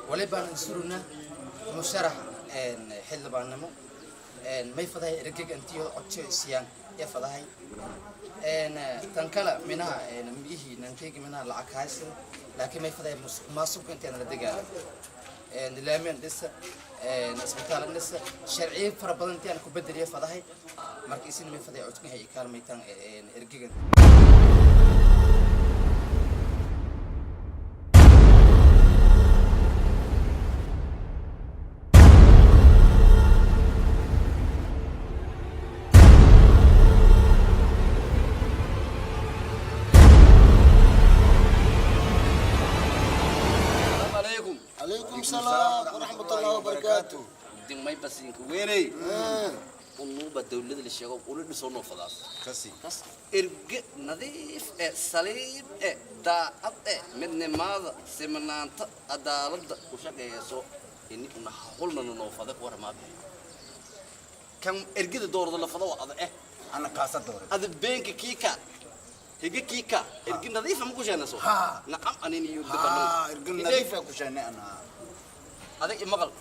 Wali baan suruna musharax xildhibaannimo. May fadahay ergeg intiyo codjo isiyaan ya fadahay. Tan kale minaha miyihii nankeyga minaha lacag haysan, laakiin may fadahay musuq maasuqa intaan la degaano, laamiyan dhisa, isbitaal dhisa, sharciyo fara badan intaan ku bedeliya fadahay. Marka isina may fadahay codkahay i kaalmaytaan ergegan. Asalaamu calaykum. Calaykum salaam waraxmat ullahi wabarakaatu. Dib may basinka weynay unuuba dawlada la sheego ula dhisoo noo fadaas. Kasi. Kas erge nadiif e saliib e daacad e midnimaada, simanaanta, cadaaladda ku shaqeeyso ini una haqulnana noo fada warmaa kan ergada doorada la fado waa ada eh. Ana kaasa dooray. Ada beenka kiika higa kiika erge nadiifa ma ku sheenayso? Ha. Nacam, anini iyo Ha, erge nadiif ku sheenay ana. Adag imaqal.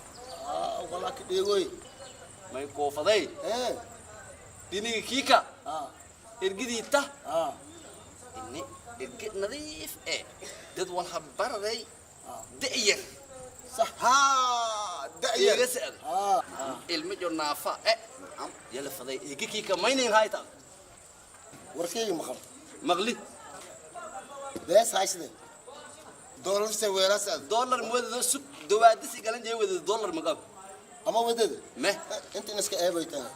Walaa ka dheegoy. May koofaday dhiniga kiika ergadiita ini erge nadiif e dad walha baraday da'yar. Ha, da'yar. Iga sa'da ilmo jo naafa e yala faday higa kiika maynin hayta. Warkayga maqal. Maqli. Bees haysade. Doolar se weeras ad. Dollar muwadada sug dawaadisi galan jee wadada dollar maqab. Ama wadada. Meh. Inta iska eebaytaa.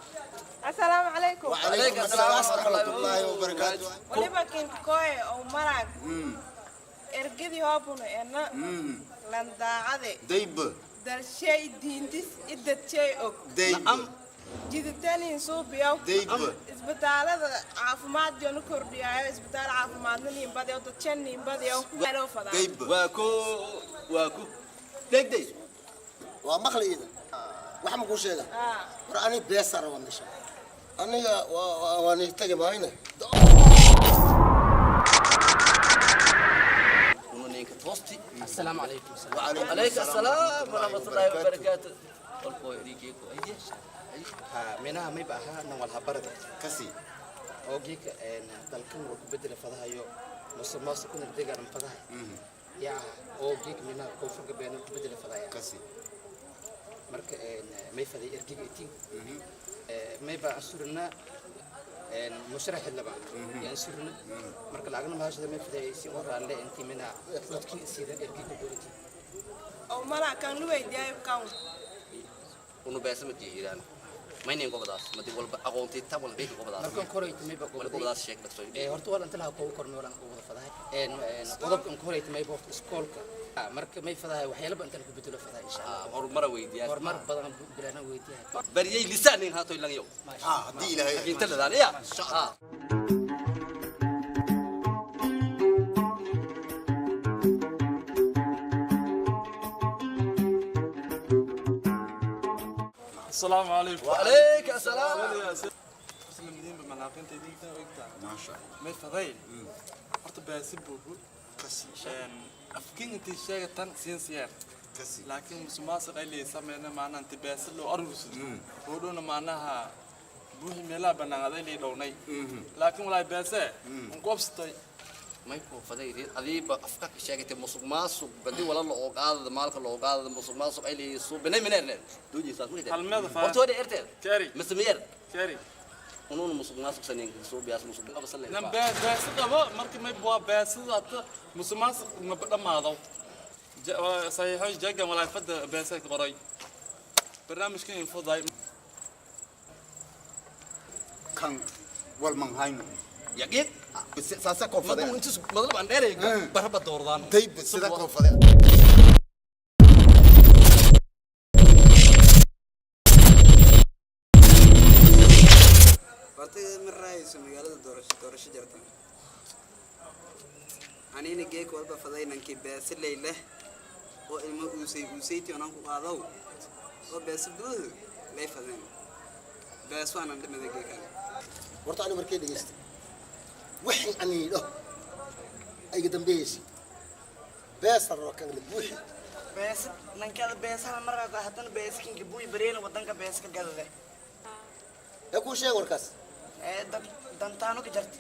Asalaamu calaykum. Wacalaykum asalaam waraxmatullaahi wabarakaatu. Waliba kinkoe oo marag ergadii hoobuna ena landaacade. Dayb. Dalshay diintis idadshay og. Dayb. Nacam. Jiditanin suubiyow. Dayb. Isbitaalada caafimaad yoona kordhiyaayo, isbitaal caafimaadna niinbadiyo, dadshan niinbadiyo loo fadaa. Dayb. Waa ku dhegday. Waa maqli ida. Wax ma kuu sheega? War ani beesa raba meesha. Aniga waa ni tagi maayna. Una ninka toosti. Assalaamu calaykum. Calayka asalaam waraxmatullaahi wabarakaatu. Qolkoo erigeyku ayye. Ha, minaha mayba ahaa nan walhabarada. Kasi. Oo geeka dalkan waa ku bedela fadahayo, musuq maasuquna degaan fadahay yaa, oo geeka minaha Koonfur Galbeedna ku bedela fadahaya. Kasi. Marka may faday ergiga itiin may baa ansurinaa musharax xildhibaan yaan surina. Marka lacagna mahashada may faday si oo raalle intii minaha codkii siidan ergiga dowladii. Oo marag kan lu weydiyayo kan. Unu beesa ma jiiraan maynin gobadaas madi walba aqoontii ta walba beeka gobadaas. Markan korayta mayba wala goboday gobadaas sheeg dhaqso. Horta waa inta laha koogu kormay walaan ugu wada fadahay qodobkan korayta mayba horta iskoolka. Marka may fadahay waxyaalaba intaan ku bedelo fadahay, insha Allah. Horumara weydiyaa. Horumar badan bilaana weydiyahay. Baryay lisaanin haatoy langyo. Ha, haddii Ilaahay. Inta ladaan ya. Asalaamu calaykum. Wacalayka asalaam. Muslimdiinba malaaqiinta idinta ogtaa. Maasha Allah. May faday horta baasi buubu. Kasi. Afkin intii sheegatan siin siyaar. Kasi. Laakiin musuqmaasuq ay leeyahay sameyna macnaha inti baasi loo aruursan hodhowna macnaha buuxi meelaha bannaan aday lay dhownay, laakiin walaay baase unku obsatay. May koofaday reer adiiba afka ka sheegatay musuq maasuq badi wala la ogaadada maalka la ogaadada musuq maasuq ay leeyahay suu binay mineer dooji saas murida. Halmeeda faa. Horta wada erteed. Kari. Masamiyer. Kari. Unuuna musuq maasuq sanin suu biyaas musuq qabsan Nan leeyahay. Baasi qabo marka may waa baasida ata musuqmaasuq ma dhammaado. Saxiixo jagan walaay fadda baasa ka qoray barnaamijkan infuday. Kan walman hayno. Yaqiin. Saasa koonfaday. Madu intus madal baan dheeray baraba doordaan. Dayb sida koonfaday. Horta ma raayayso magaalada doorasho doorasho jarta. Anina geek walba fadaynankii beesilay leh oo ilmo uusay uusayti onan ku qaadaw oo beesa buuhu lay fadeen beeso aanan dhimada geekan. Horta ani markay dhegeysta wixii ani idho. Iga dambeeyeysa beesa raba kan la buuxi. Bees nankada beesaha markaa haddana beeskinka buy bareena wadanka bees ka gadade. Ee kuu sheeg warkaas. Ee dantaano ka jarta.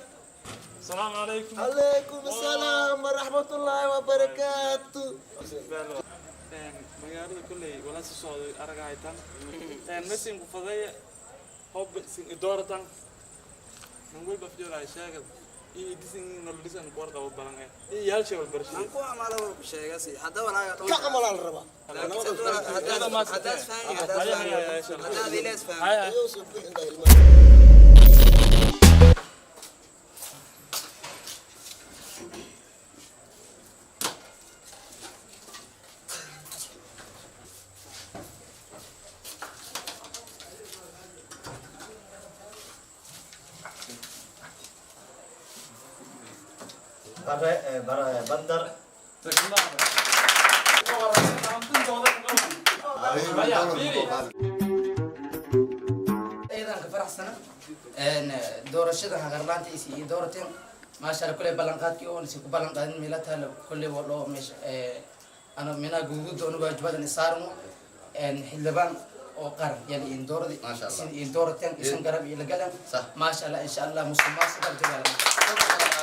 السلام عليكم. Calaykum asalaam waraxmatullaahi wabarakaatu. Magaalada kolley walaa soo socday araga haytan mesin ku faday hob sin idooratan nan walba afjoolay sheegad iyo disin nololisan ku warqabo balan iyo yaal shay walbarasho. Nan ku amala war ku sheegasi hadda walaaga. Ka camalaa la rabaa. Haddaad fahmi, haddaad fahmi, haddaad ilees fahmi. Ayuu soo buuxin daa ilmaha. Bare, bare, Bandar. Ciidanka faraxsana doorashada hagarlaanta isi iyo doorateen, maasha Allah. Kuley ballanqaadkii oon isi ku ballan qaadin meela taala kuley waa loo meesha ana mina guguda onu waajibadan isaarmo xildhibaan oo qaran yali in dooradi. Maasha Allah. Isin in doorateen isan garab iyo lagalan. Sax. Maasha Allah, insha Allah musuqmaasuqa dagaalama.